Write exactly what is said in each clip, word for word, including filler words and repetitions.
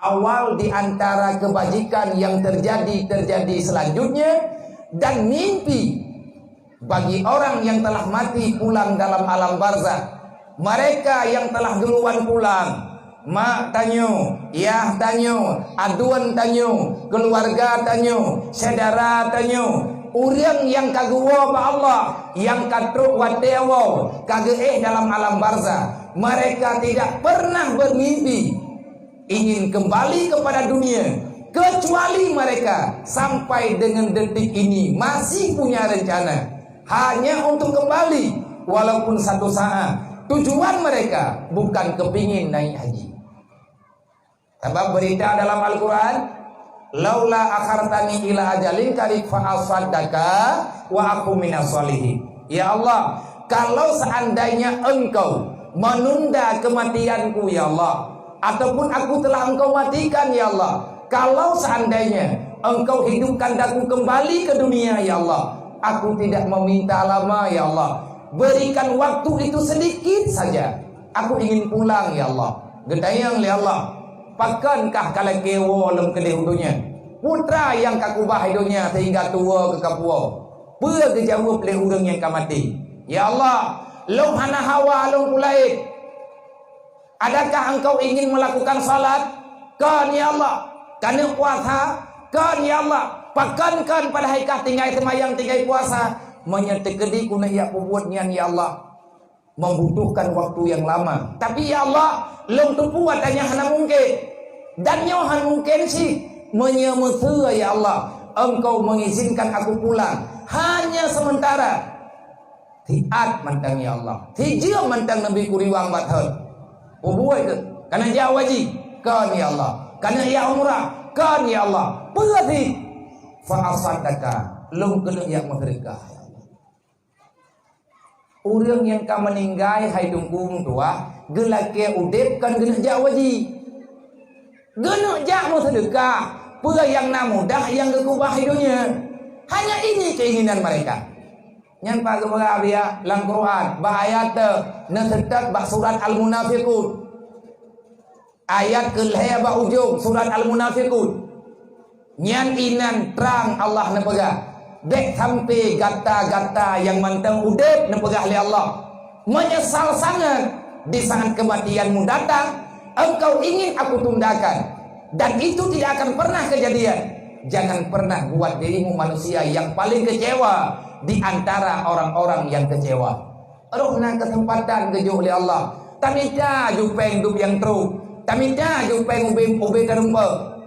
Awal di antara kebajikan yang terjadi, terjadi selanjutnya, dan mimpi bagi orang yang telah mati pulang dalam alam barzakh. Mereka yang telah duluan pulang, mak tanyoe, yah tanyoe, aduen tanyoe, keluarga tanyoe, syedara tanyoe, ureuëng nyang ka geuwoe bak Allah, nyang ka trok watée woe, ka geuéh dalam alam barzakh. Mereka tidak pernah bermimpi ingin kembali kepada dunia, kecuali mereka sampai dengan detik ini masih punya rencana hanya untuk kembali, walaupun satu saat. Tujuan mereka bukan kepingin naik haji. Sebab berita dalam Al-Quran, "Laula akhartani ila ajalin qarib fa asaddaqa wa akun minas shalihin." Ya Allah, kalau seandainya Engkau menunda kematianku, ya Allah, ataupun aku telah Engkau matikan, ya Allah, kalau seandainya Engkau hidupkan aku kembali ke dunia, ya Allah, aku tidak meminta lama, ya Allah, berikan waktu itu sedikit saja. Aku ingin pulang, ya Allah. Geutanyong lé Allah, "Pakon kah ka lakée woe lom keudeh u donya? Peue teuma nyang ka kubah i donya sehingga tuwoe keu ka puwoe?" Peue geujaweueb lé ureuëng nyang ka maté? "Ya Allah, lôn hana hawa lôn peue laén." "Adakah Engkau ingin melakukan salat?" "Kon, ya Allah." "Keuneuk puasa?" "Kon, ya Allah." "Pakon kon padahai kah tinggai seumayang, tinggai puasa?" "Meunyoe teukeudi keuneuk jak peubuet nyan, ya Allah, membutuhkan waktu yang lama. Tapi, ya Allah, lôn teupeue ata nyan hana mungken. Dan nyoe hana mungken cit. Meunyoe meuseu, ya Allah, Engkau mengizinkan aku pulang hanya sementara." Siat mantong, ya Allah. Sijeuem mantong Nabi kuriwang bak thon. Peubuet keuh. "Keuneuk jak haji?" "Kon, ya Allah." "Keuneuk jak umrah?" "Kon, ya Allah." "Peue cit?" "Fa asaddaqa." "Lôn keuneuk jak meuseudeukah, ya Allah." Ureuëng nyang ka meuninggai hai Teungku meutuah, geulakée udeb kon geuneuk jak haji. Geuneuk jak meuseudeukah, peue nyang na mudah nyang geukeubah i donya. Hanya ini keinginan mereka. Nyan pat geupeugah biya lam Quran, bak ayat teu neuseutôt bak surat Al-Munafiqun. Ayat keu lhée bak ujong surat Al-Munafiqun. Nyan inan trang Allah neupeugah, bék sampai gata-gata nyang mantong udeb, neupeugah lé Allah, menyesal sangat di saat kematianmu datang, engkau ingin aku tundakan, dan itu tidak akan pernah kejadian. Jangan pernah buat dirimu manusia yang paling kecewa di antara orang-orang yang kecewa. Roh na keuseumpatan geujok lé Allah. Tamita ju péng dub nyang trok. Tamita ju péng ubé, ubé tarumpok.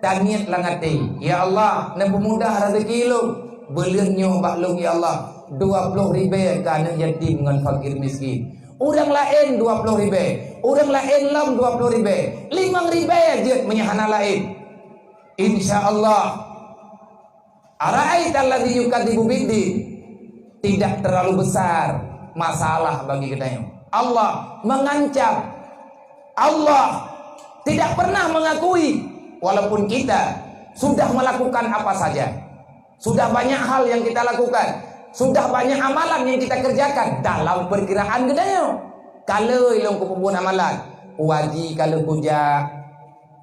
Taniet lam até, "Ya Allah, neupeumudah raseuki lôn. Buleuen nyoe bak lôn, ya Allah, dua ploh ribée keu aneuk yatim ngon fakir miskin." Ureuëng laén dua ploh ribée, ureuëng laén lom dua ploh ribée, limong ribée jeuet meunyoe hana laén. Insya Allah. Ara'aital ladzi yukadzibu biddin. Tidak terlalu besar masalah bagi kita ini. Allah mengancam. Allah tidak pernah mengakui, walaupun kita sudah melakukan apa saja. Sudah banyak hal yang kita lakukan. Sudah banyak amalan yang kita kerjakan dalam perkiraan kita ini. Kalau ilong kupubuan amalan, waji kalau kujak,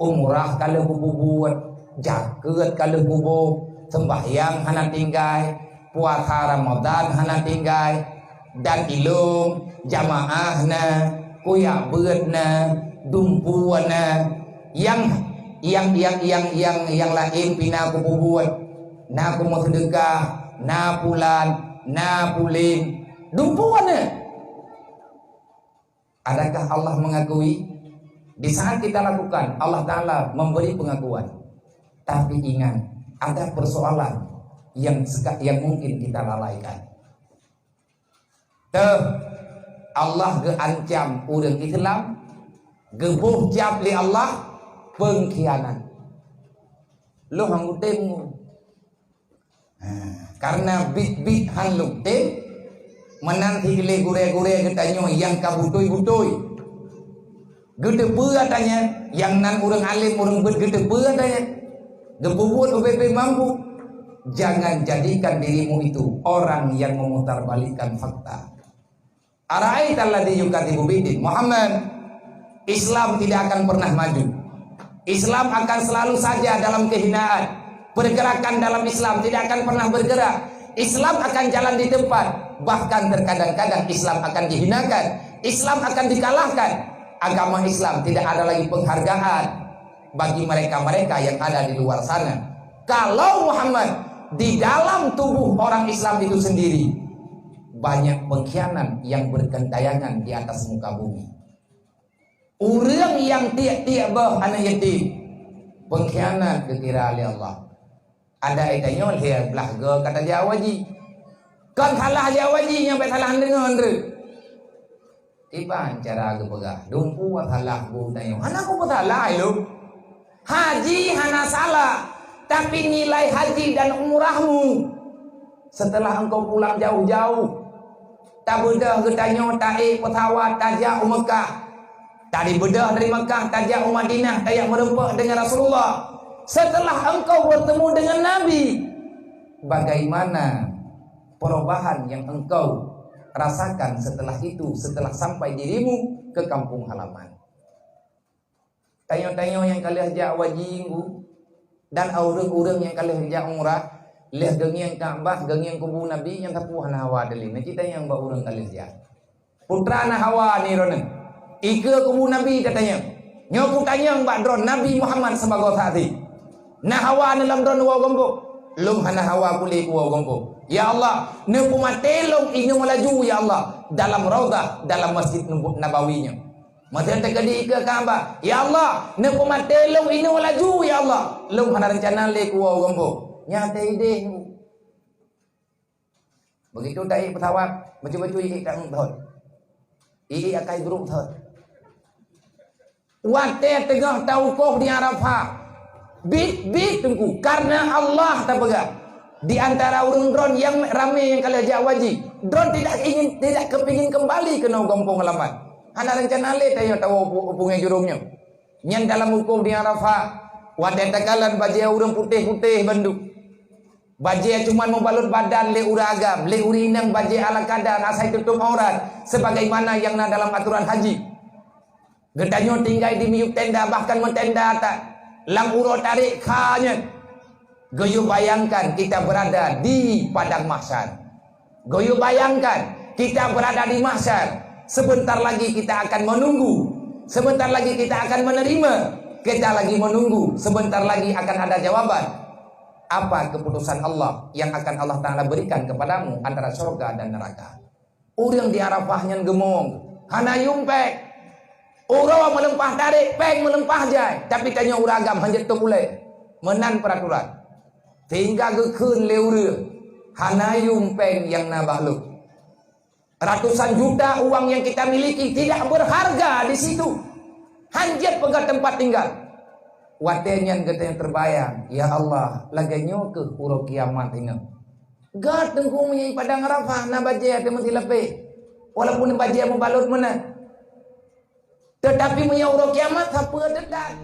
umrah ka lheueh kupeubuet, jakeuet ka lheueh kuboh, seumbahyang hana tinggai, puasa Ramadhan hana tinggai, dan ilong jamaah na, kuyak beuet na, dumpeue na, nyang, nyang, nyang, nyang, nyang, nyang laén pih na kupeubuet, na kumeuseudeukah, na pulan, na pulen, dumpeue na. Adakah Allah mengakui? Di saat kita lakukan, Allah Ta'ala memberi pengakuan. Tapi ingat, ada persoalan yang seka-, yang mungkin kita lalaikan. Teuh, Allah geuancam ureuëng Islam, geuboh cap lé Allah, pengkhianat. Loh, anggota Ha, karena bit-bit han luktem, meunan si ilée gurée-gurée geutanyoe nyang ka butôi-butôi. Geuteupeue ata nyan, nyang nan ureuëng além, ureuëng beuet geuteupeue ata nyan. Geupeubuet ubé-bé mampu. Jangan jadikan dirimu itu orang yang memutarbalikkan fakta. Ara'aital ladzi yukadzibu biddin. Muhammad, Islam tidak akan pernah maju. Islam akan selalu saja dalam kehinaan. Pergerakan dalam Islam tidak akan pernah bergerak. Islam akan jalan di tempat. Bahkan terkadang-kadang Islam akan dihinakan. Islam akan dikalahkan. Agama Islam tidak ada lagi penghargaan bagi mereka-mereka yang ada di luar sana. Kalau Muhammad di dalam tubuh orang Islam itu sendiri, banyak pengkhianat yang bergentayangan di atas muka bumi. Ureuëng nyang tiek-tiek boh aneuëk yatim, pengkhianat geukira lé Allah. Adak tanyoe lhée blaih goe ka tajak haji. Kon salah jak haji, nyang bék salah deungon reuek. Kiban cara geupeugah, dumpeue salah bu tanyoe. Hana kupeusalah lôn. Haji hana salah, tapi nilai haji dan umrahmu. Setelah engkau pulang jauh-jauh, tabeudôh geutanyoe taék pesawat tajak u Mekah. Tadi beudôh dari Mekah tajak u Madinah, tajak meureumpok dengan Rasulullah. Setelah engkau bertemu dengan Nabi, bagaimana perubahan yang engkau rasakan setelah itu, setelah sampai dirimu ke kampung halaman? Tanyoe-tanyoe nyang ka lheueh jak haji ngu, dan ureuëng-ureuëng nyang ka lheueh jak umrah, lheueh geungieng Ka'bah, geungieng kubu Nabi, nyang sapeue hana hawa deuh lé. Neuci tanyong bak ureuëng ka lheueh jak. Peue teuma na hawa ni droeneueh? Ikeue kubu Nabi tatanyong. Nyoe kutanyong bak droen Nabi Muhammad sibagoe saksi. Na hawa neuh lam droen woe gampông? Lôn hana hawa kulé kuwoe gampông. Ya Allah, neupeumaté lôn inoe laju, ya Allah, dalam Raudhah, dalam Masjid Nabawi nyoe. Masa teukeudi ikeue Ka'bah, "Ya Allah, neupeumaté lôn inoe laju, ya Allah. Lôn hana reuncana lé kuwoe gampông." Nyan teuh idéh. Begitu taék pesawat, bacut-bacut iék tak thot. Iék akai brok thot. Watée teungoh tawukuf di Arafah, bit-bit teungku, karena Allah tapeugah. Di antara ureuëng droen nyang ramé nyang ka lheueh jak haji, droen tidak ingin, tidak kepingin kembali keunoe gampông halaman. Hana reuncana lé tanyoe tawoe u pu-, u pungai jurông nyoe. Nyan dalam wukuf di Arafah, watée takalon bajée ureuëng putéh-putéh bandum. Bajée cuma meubalot badan lé ureuëng agam, lé ureuëng inong bajée ala kadar asai tutôb aurat, sebagaimana nyang na dalam aturan haji. Geutanyoe tinggai di miyueb tenda, bahkan meutenda that lam uroe tarek kha nyan. Geuyue bayangkan kita berada di padang mahsyar. Geuyue bayangkan kita berada di mahsyar. Sebentar lagi kita akan menunggu. Sebentar lagi kita akan menerima. Kita lagi menunggu. Sebentar lagi akan ada jawaban. Apa keputusan Allah yang akan Allah Ta'ala berikan kepadamu antara surga dan neraka? Ureuëng di Arafah nyan geumong, hana yuem péng. Uroe meuleumpah tarek, péng meuleumpah jai, tapi tanyoe ureuëng agam hanjeuet teuh ulée. Meunan peuraturan. Sehingga geukheun lé ureuëng, hana yuem péng nyang na bak lôn. Ratusan juta uang yang kita miliki tidak berharga di situ. Hanjeuet peugah tempat tinggal. Watée nyan geutanyoe teubayang, "Ya Allah, lagée nyoe keuh uroe kiamat inoe." Gét teungku meunyoe padang Arafah na bajée ateueh meusilapéh, walaupun bajée meubalot meunan. Tetapi meunyoe uroe kiamat, sapeue teuh that?